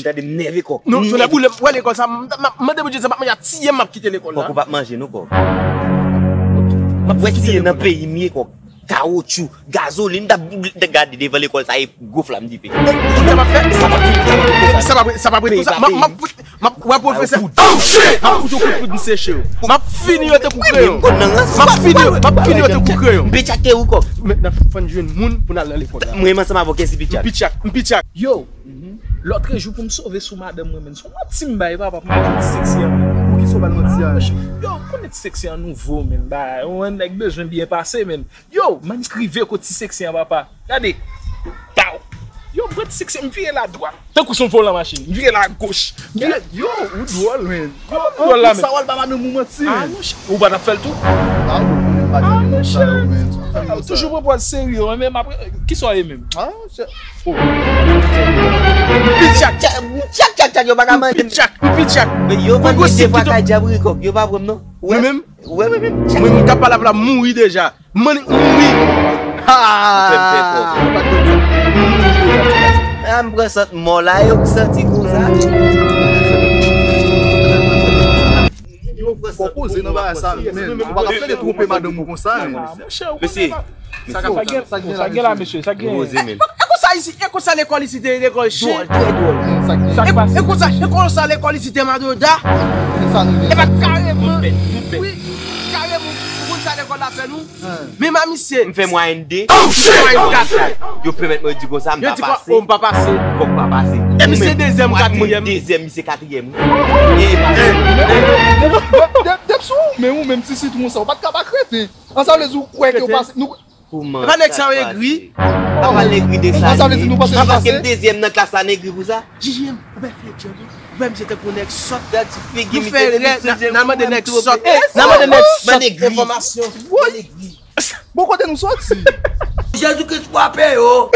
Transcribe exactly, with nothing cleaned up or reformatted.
Tande m nève kòk. Non, tonnè boule m, wè lekòl sa, m, m, m mande Bondye sa, m ap manje a tiye m, m ap kite lekòl la. Kòk ou p ap manje non kòk. M ap wè si e nan peyi m ye kòk. Kawotchou, gazolin, m t ap gade devan lekòl sa e gwo flam dife. Sa p ap fè, sa p ap, sa p ap, sa p ap rete konsa. M ap, m ap fout, m ap, wè pwofesè. Oh shit! M ap fout yon kout poud m seche yo. M ap fini yo tankou kreyon. M ap fini yo, m ap fini yo tankou kreyon. M pe tchake ou kòk. Men n ap fann jwenn moun pou n al nan lekòl la. Mwen menm ansanm avè w kèsi pitchak. M pitchak, m pitchak. Yo, lòtrejou pou m sove sou madanm mwen, menn, se yon manti m bay papa pou m jwenn ti seksi an, menn. Poukisa w ba l manti a? Yo, konnen ti seksi an nouvo, menn, ba, yon nèg bezwen byen pase, menn. Yo, m annik rive kot ti seksi an, papa. Gade. Taw. Yo, m pran ti seksi an, m vire l adwat. Tankou se yon volan machin. M vire l agoch. M vire. Yo, ou dwòl, menn. Kòman m dwòl la, menn? Sa w al ba madanm ou manti, menn? Ah, monchè. Ou pa t ap fè l tou? Ah, ou konnen m pa janm fè sa yo, menn. Ou toujou pran pòz serye, men m ap, kisa w ye menm? Ah, monchè. Oh. Pitchak, tchak, tchak, tchak, yo pa ka mande m. Pitchak, pitchak. Men yo mande m de fwa kay djab wi kòk, yo pa pran m non. Mwen menm? Wè, mwen menm. Mwen menm k ap pale avè w la, m mouri deja. M annik mouri. Ha! Ou fè m pè twòp. Ah, m pran sant mò la, yo santi konsa. Fò poze nan bagay sa, menn. Ou pa ka plede twonpe madanm ou konsa, menn. Mesye, sa gen, sa gen la, mesye, sa gen. Poze, menn. E konsa isi, e konsa lekòl isi te ye lekòl chen. Dwòl, trè dwòl. Sa k pase? E konsa, e konsa lekòl isi te madoda. E pa kareman. Wi, kareman, ou konn sa lekòl la fè nou? Men ma misye. M fè mwayèn de. Mwayèn kat. Yo pèmèt mwen di konsa, m pa pase. Yo di kwa, oh, m pa pase. Kòk pa pase. E misye dezyèm, katriyèm. Dezyèm, misye katriyèm. E pa. Dep sou, men ou menm ti sitwon sa, ou pa t ka pa kreten. An sa vle di ou kwè ke w pase. Kòman sa pase? E pa nèg sa yo egri. Apa l egri de sa li ye? An sa vle di nou panse nou pase? Paske m dezyèm nan klas la, n egri pou sa? Jiji, ou pa fè djòb, ou pa misye tankou nèg sòt. Gad ti figi misye, misye, n a mande nèg sòt. N a mande nèg sòt enfòmasyon. Bon, kote nou soti? Jezi Kris frape yo.